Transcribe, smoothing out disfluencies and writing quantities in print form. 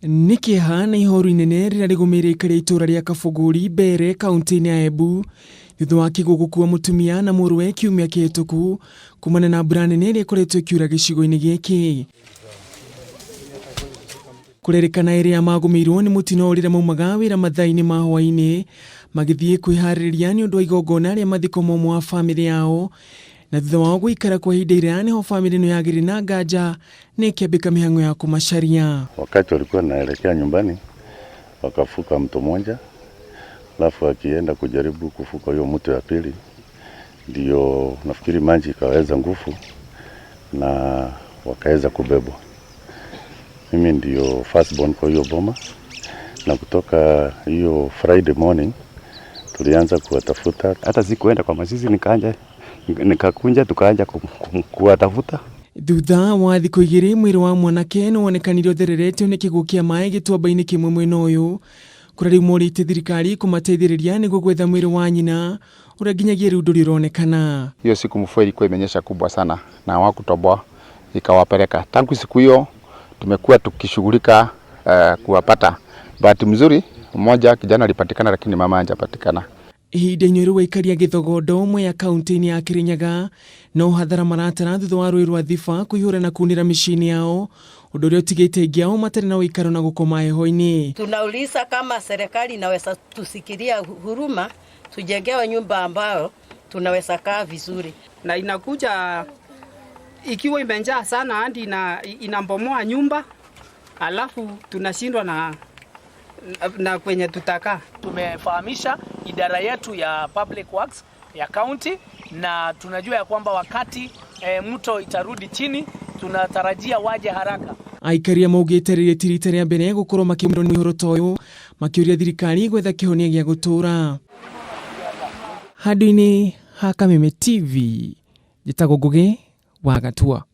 Nĩ kĩeha na ihoru inene rĩrĩa rĩgũmĩire aikari a itũũra rĩa Kabũgũri Mbere kaunti-inĩ ya Embu thutha wa kĩguũ gũkua mũtumia na mũrũwe kiumia kĩhĩtũku kumana na mbura nene ĩrĩa ĩkoretwo ĩkiura gĩcigo-inĩ gĩkĩ. Kũrerĩkana erĩ aya magũmĩirwo nĩ mũtino rĩrĩa maumaga wĩra mathaa-inĩ ma hwaĩ-inĩ magĩthiĩ kwĩharĩrĩria nĩ ũndũ wa igongona rĩa mathiko ma ũmwe wa bamĩrĩ yao na thutha wao gũikara kwa ihinda iraya nĩho bamĩrĩ ĩno yagĩrĩ na nganja na ĩkĩambĩka mĩhang'o ya kũmacaria. Wakati walikuwa naelekea nyumbani wakavuka mto mmoja, alafu akienda kujaribu kuvuka hiyo mto ya pili, ndio nafikiri maji ikaweza nguvu na wakaweza kubebwa. Mimi ndio first born kwa hiyo boma, na kutoka hiyo Friday morning tulianza kuwatafuta. Hata sikuenda kwa mazishi, nikaanja nikakunja tukaanja kuwatafuta. Thutha wa thikũ igĩrĩ mwĩrĩ wa mwanake nĩ wonekanire ũthereretio nĩ kĩguũ kĩa maĩ gĩtuamba-inĩ kĩmwe mwena ũyũ kũrĩa rĩu morĩtie thirikari kũmateithĩrĩria nĩguo gwetha mwĩrĩ wa nyina ũrĩa nginyagia rĩu ndũrĩ ũronekana. Hiyo siku mvua ilikuwa imenyesha kubwa sana na hawakutoboa ikawapeleka. Tangu siku hiyo tumekuwa tukishughulika kuwapata. Bahati mzuri mmoja kijana alipatikana, lakini mama hajapatikana. Ihinda-inĩ rĩu aikari a Gĩthogondo Mwea kaunti-inĩ ya Kĩrĩnyaga no hathara maratara thutha wa rũĩ rwa Thiba kũihũra na kunĩra mĩciĩ-inĩ yao ũndũ ũrĩa ũtigĩte aingĩ ao matarĩ na ũikaro na gũkoma heho-inĩ. Tunauliza kama serikali inaweza tusikilia huruma, tujengewe nyumba ambayo tunaweza kaa vizuri. Na inakuja ikiwa imejaa sana hadi inambomoa nyumba, alafu tunashindwa na kwenye tutakaa. Tumefahamisha idara yetu ya Public Works ya county na tunajua ya kwamba wakati mto itarudi chini tunatarajia waje haraka. Aikari a maugĩte rĩrĩ ti rita rĩa mbere gũkorwo makĩũmĩrwo nĩ mũihũro ta ũyũ makĩũria thirikari gwetha kĩhonia gĩa gũtũũra. Handũ-inĩ ha Kameme TV, njĩtagwo Ngũgĩ wa Gatua.